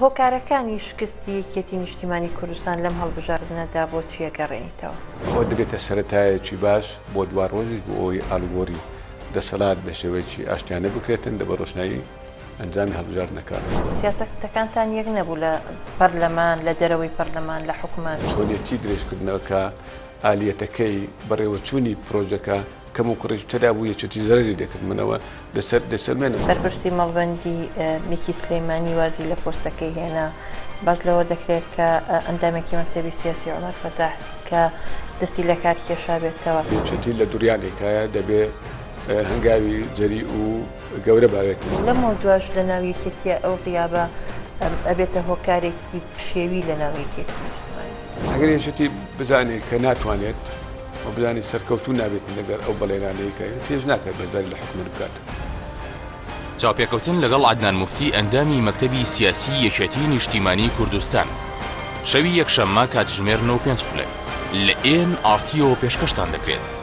هۆکارەکانی شکستی یەکێتی نیشتیمانی کوردستان لەم هەڵبژاردنەدا بۆ چی ئەگەڕێنیتەوە؟ ئەوە دەبێتە سەرەتایەکی باش بۆ دواڕۆژیش بۆ ئەوەی ئالوگۆری دەسەلات بە شێوەیەکی ئاشتیانە بکرێتن لە بەر ڕۆشنایی ئەنجامی هەڵبژاردنەکان. سیاسەتەکانتان یەک نەبوو لە پەرلەمان، لە دەرەوەی پەرلەمان، لە حکومەت. چۆنیەتی درێژکردنەوەکە، ئالیەتەکەی، بەڕێوەچوونی پرۆژەکە کەموکوڕیش تێدا بوو، یەکێتی زەرەری لێکرد، من ئەوە لەسەر دەسەلمێنم. بەرپرسی مەڵبەندی میکی سلیمانی وازی لە پۆستەکەی هێنا، باس لەوە دەکرێت کە ئەندامێکی مەکتەبی سیاسی عومەر فەتاح کە دەستی لەکار کێشابێتەوە. یەکێتی لە دوڕیانێکایە دەبێ هەنگاوی جەریئ و گەورە باوێتن. لەمەودواش لەناو یەکێتیە ئەو غیابە ئەبێتە هۆکارێکی پشێوی لەناو یەکێتی نیشتمانی. ئەگەر یەکێتی بزانێت کە ناتوانێت و بزانێت سەرکەوتوو نابێت لەگەر ئەو بەڵێنانەی کە پێش ناکات بەشداری لە حکومەت بکات. چاوپێکەوتن لەگەڵ عەدنان موفتی ئەندامی مەکتەبی سیاسی یەکێتی نیشتیمانی کوردستان شەوی یەکشەممە کاتژمێر نۆ و پێنج خولەک لە ئێن ئاڕ تیەوە پێشکەشتان دەکرێت.